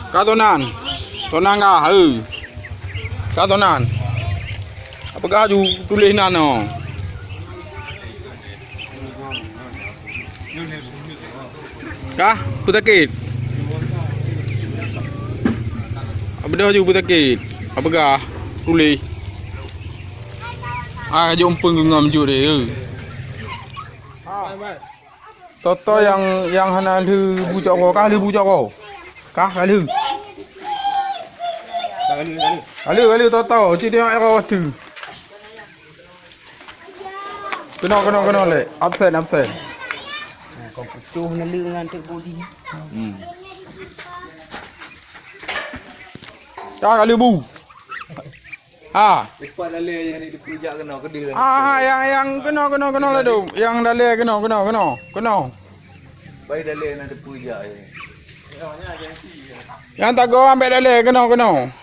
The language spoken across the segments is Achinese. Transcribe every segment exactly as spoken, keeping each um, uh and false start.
Ka tonan. Tonan ka, eh. Ka tonan. Apa ka ju tuléh nan, oh. Kah? Peue sakét? Beudôh ju peue sakét? Peugah, tuléh. Ah, jom peue geungam jeuet deh, eh. Toto nyang, nyang hana lheueh bu cok roe, kah lheueh bu cok roe? Kah, kah lheueh? Ka lheueh, ka lheueh. Ka lheueh, ka lheueh, toto. Cit tengok roe tu. Keunoe, keunoe, keunoe lé. Absen, absen. Nah, kau putôh naleueng ngon teuk bodi. Hmm. Ka, ka lheueh bu. Ha. Leupah dalé nyang ni teupeu jak keunoe keudeh. Ah, nyang, nyang keunoe, keunoe, keunoe laju. Nyang dalé keunoe, keunoe, keunoe, keunoe. Bai dalé na teupeu jak. Nyang tagoe ambek dalé keunoe, keunoe.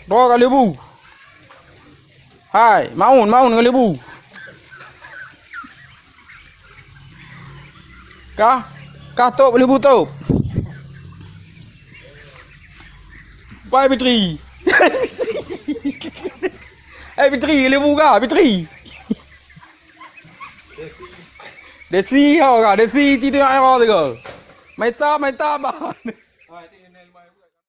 Droe ka lheueh bu. Hai, maun, maun ngon lheueh bu. Kah, kah tôb lheueh bu tôb. Pai Fitri. Eh, Fitri, lheueh bu kah, Fitri. Desi, ho kah, Desi tidur ai ho tu kah. Mai tap, mai tap, bah.